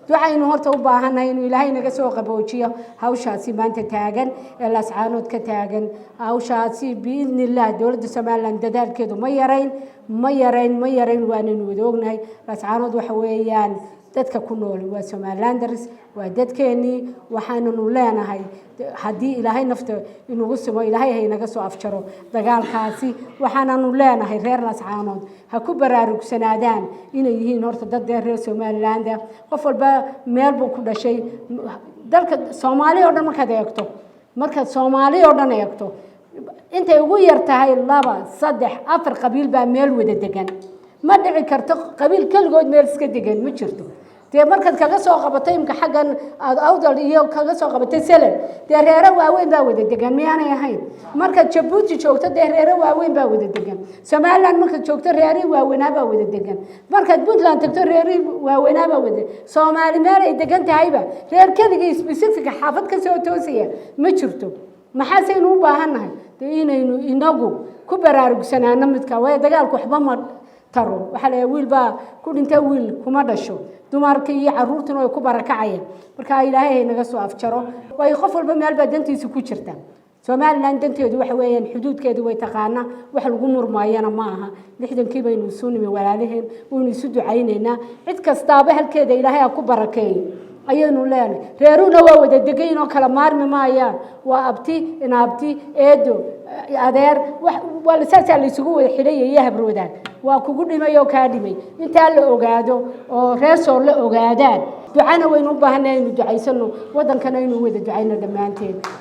Ducaynu horta u baahannahay inuu Ilaahay naga soo qaboojiyo hawshaasi maanta taagan ee Laascaanood ka taagan. Hawshaasi, biidni Illah, dowladda Somaliland dadaalkeedu ma yarayn, ma yarayn, ma yarayn. Waanaynu wada ognahay Laascaanood waxa weeyaan dadka ku nool waa Somalilanders, waa dadkeennii. Waxaananu leenahay, haddii Ilaahay nafta inugu simo, Ilaahay haynaga soo afjaro dagaalkaasi. Waxaananu leenahay reer Laascaanood ha ku baraarugsanaadaan inay yihiin horta dad dee reer Somaliland. Qof walba meel buu ku dhashay. Dalka Soomaali oo dhan markaad eegto, markaad Soomaali oo dhan eegto, intay ugu yar tahay laba, saddex, afar qabiil baa meel wada degan. Ma dhici karto qabiil keligood meel iska degan, ma jirto. Dee markaad kaga soo qabato imka xaggan aada Awdal iyo kaga soo qabatay Selel, dee reero waaweyn baa wada degan, miyaanay ahayn? Markaad Jabuuti joogto, dee reero waaweyn baa wada degan. Somaliland markaad joogto, reerihii waaweynaa baa wada degan. Markaad Puntland tagto, reerihii waaweynaa baa wada. Soomaali meel ay degan tahayba reer keligii specific xaafad ka soo toosaya ma jirto. Maxaasaynu u baahannahay? Dee inaynu inagu ku baraarugsanaano midka, waayo dagaalku waxba ma taro. Waxaa la wiil baa ku dhinta, wiil kuma dhasho. Dumarka iyo caruurtuna way ku barakacayaan. Marka Ilaahay haynaga soo afjaro, waayo qof walba meel baa dantiisa ku jirta. Somaliland danteedu waxa weeyaan xuduudkeedu way taqaanaa, wax lagu murmaayana ma aha. 60-kii baynu isu nimi walaalaheen, waynu isu ducaynaynaa. Cid kastaaba halkeeda Ilaahay ha ku barakeeyo ayaynu leenahay. Reeruhuna waa wada degayn oo kala maarmi maayaan. Waa abti, inaabti, eedo, adeer, waa saasaa la isugu wada xidhaya iyo habroodaag. Waa kugu dhimay oo kaa dhimay. Intaa la ogaado oo reer Sool la ogaadaan. Ducana waynu u baahanay, aynu ducaysano, waddankana aynu wada ducayno dhammaanteen.